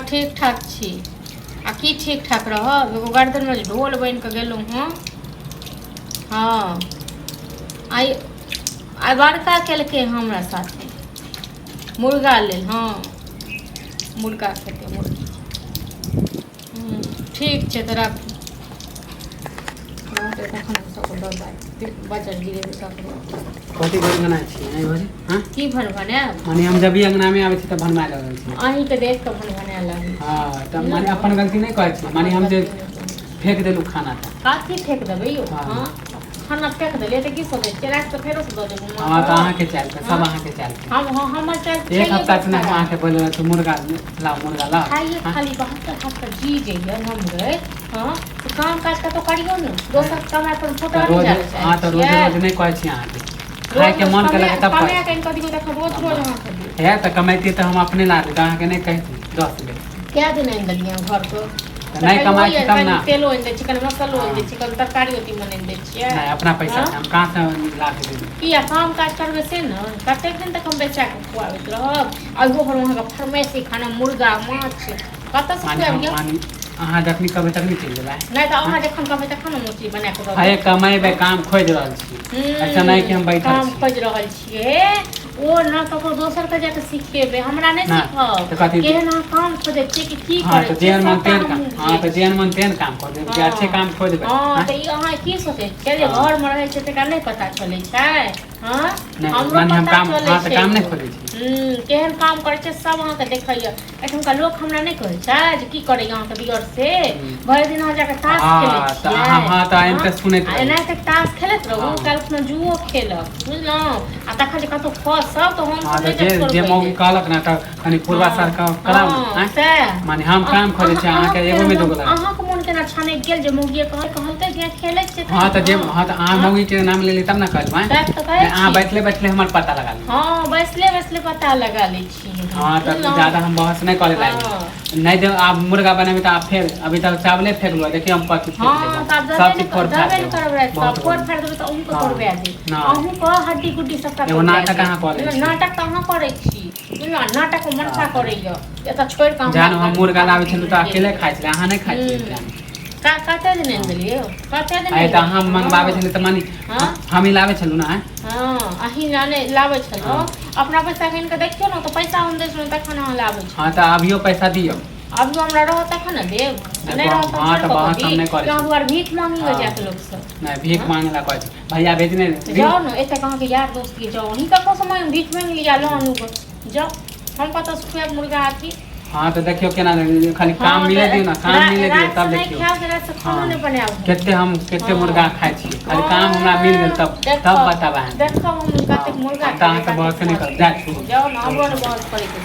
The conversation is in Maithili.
ठीक ठाक छी। आ की ठीक ठाक रहब, एगो गर्दनमे जे ढोल बनि कऽ गेलहुँ हँ। हँ, आइ आइ बड़का केलकै हमरा साथे मुर्गा लेल। हँ, मुर्गा खेतै मुर्गी। ठीक छै तऽ राखू। रहतै तखन हम सबके दऽ देबै, बचल गिरेबै ककरो। कथी भनभनाइ छी आँय भौजी? हँ, की भनभनायब? माने हम जब भी अङ्गनामे आबै छी तऽ भनमाए लगै छी। अहीँके देख कऽ भनभनाय लागै। हँ, तऽ माने अपन गलती नहि कहै छी, माने हम जे फेक देलहुँ खाना तऽ कथी फेक देबै यौ? हँ। हँ, खाना फेक देलियै तऽ की सोचै छियै, राति कऽ फेरोसँ दऽ देबै? हँ, तऽ अहाँके चालि छै, सब अहाँके चालि छै। हम, हँ, हमर चालि एक छैहे हफ्ता से बहुत हम खराब। अहाँके बोलले तू मुर्गा लाओ, मुर्गा लाओ। खाइए हाँ? खाली 72 हाथ जी जइए हमरे। हँ, तऽ काम काज कतहु करियौ ने, दोसर कमाइ पर तऽ फोटो रोज नहि जाय हँ, तऽ रोज छियै। रोज नहि कहै छी अहाँके, खायके रोज मन रोज केलक तब कमाए कहै कऽ आनि कऽ दियौ तखन रोज रोज अहाँके दियौ। छी। हे, तऽ कमैती तऽ हम अपने ला देब अहाँके, नहि कहती 10 बेर। कए दिन आनि देलियै अहाँ घरके? तऽ नहि कमाइ छी तब कनि ने। तेलो आनि दै छियै, कनि मसालो आनि दै हँ। छियै, कनि तरकारियो तीमन आनि दै छियै। नहि, अपना पैसा हँ? छै, हम कहाँ से ला के देबै? किया काम काज करबै से ने, कतेक दिन तक हम बेचा कऽ खुआबैत रहब? आ ओहो पर अहाँके फरमाइशी खाना, मुर्गा माछ कतऽसँ माने हम खुआबियौ? माने अहाँ जखनी कहबै तखनी चलि जेबै? नहि तऽ अहाँ जखन कहबै तखन हम ओ चीज बना कऽ दऽ अरे देब। कमेबै, काम खोजि रहल छी, ऐसा नहि कि हम बैठल काम छी। खोजि रहल छियै, ओ ने ककरो दोसरके जाके सिखेबै, हमरा नहि नहि, सिखब। तऽ कथी? केहन अहाँ काम खोजै छियै कि की हँ, करै तऽ छियै, जेहन मन सबटा तेहन हमहूँ काम। हँ, बुझै तऽ जेहन मन तेहन काम कऽ देब जे अच्छे हँ काम खोजबै। हँ, आँय? तऽ ई अहाँ की सोचै छियै जे हँ। घरमे रहै छै तकरा नहि पता चलै छै? हँ, नहि, हमरो माने हम पता काम चलै हँ, तऽ छै। काम नहि यौ खोजै छी। केहन काम करै छै सब अहाँके देखैया। एखुनका लोक हमरा नहि कहै छै जे की करैया अहाँके दियर से। भरि दिन अहाँ जाकऽ ताश खेलै हँ, तऽ छियै। अहाँ, हँ, तऽ आनि हँ कऽ सुनैत आ रहै एनाहिते ताश खेलैत रहू, हँ। काल्हि खुना जुओ खेलब, बुझलहुँ? आ तखन जे कतहु खसब तऽ हँ, हमसभ तऽ नहि जे जायब जे छोड़बै मौगी लेल। कहलक ने तऽ कनि पूर्वा हँ सार कराउ ने। हँ आँय? सएह। माने हम काम खोजै छी, अहाँके अहाँके केना एगोमे मोन दूगो लगा। अहाँके मोन केना छानकि गेल जे मौगिए कहलकै जे खेलै छियै तैँ हँ, तऽ ने? जे, हँ, तऽ अहाँ हँ मौगीके नाम लेली तब ने कहलहुँ। आँय? सएह तऽ कहै नहि, अहाँ छी। बैठले बैठले हमर पता लगा लेली। हँ, बैसले बैसले पता लगा लै छी हम, हँ, तऽ बुझलहुँ? ज्यादा हम बहस नहि करे लागी। हँ। नहि देब आब मुर्गा बनेबै तऽ आब फेर अभी तक चावले फेकलहुँ, देखियौ हम कथी फेक देब। हँ, हम तऽ आब देबे सब नहि चीज फोड़ फाड़ देबे नहि देब हम। करब राति कऽ। बहुत फोड़ बोलू। फाड़ि देबै तऽ अहूँके हँ तोड़बा देब। नहि। अहूँके हड्डी गुड्डी सबटा एगो तोड़बा नाटक देब। अहाँ कऽ लै बुझलहुँ? छी। नाटक तऽ अहाँ करै छी, बुझलहुँ? नाटकमे मनसा हँ। करैए एतऽ छोड़ि कऽ हमरा जहन हम मुर्गा लाबै छलहुँ तऽ अकेले खाइ छलै, अहाँ नहि खाइ छलियै हूँ जान। कते दिन आनि हँ। देलियै यौ? कते दिन आइ आनि तऽ अहाँ देलियै? मंगबाबै हँ छलियै तऽ मानि हँ हमही लाबै छलहुँ ने? आँय? हँ, अहीं लाने लाबै छलहुँ। हँ। अपना पैसा गिन कऽ देखियौ ने तऽ, पैसा हम दै छलहुँ तखन अहाँ लाबै हँ, छलहुँ। तऽ अभियो पैसा दियौ। अभियो हमरा रहत तखन ने देब। आ देखू नहि हम रहत तऽ हम हँ, थोड़े तऽ कऽ कऽ बहस दी हम नहि करै कि अहाँ छी। दुआरे भीख मांगी हँ जाकऽ लोकसँ? नहि, भीख हँ मांगे ला कहै छी, भैया भेजने तऽ दी। जाउ ने, एतऽ अहाँके यार दोस्त के जाउ, अहीं ककरोसँ मांगि, भीख मांगि लिअ, लऽ आनू गऽ, जाउ। हम कतऽसँ खुआएब मुर्गा अथी? हँ, तऽ देखियौ केना खाली काम हँ, मिले तऽ दियौ ने, काम मिले दियौ रातिसँ तब नहि देखियौ। खायब तऽ रातिसँ हँ, खानो नहि बनायब हम। कते हम कते मुर्गा हँ खाइ छियै, खाली काम हमरा मिल गेल हँ तब तब देखब बताब अहाँके। देखब हम हँ, कतेक मुर्गा हम तऽ खेबै, अहाँसँ कतेक बहसे नहि माछ करब, जाइ खेबै। छोड़ू। जाउ ने, हमरो बहुत ने भऽ गेल। बहस करैके।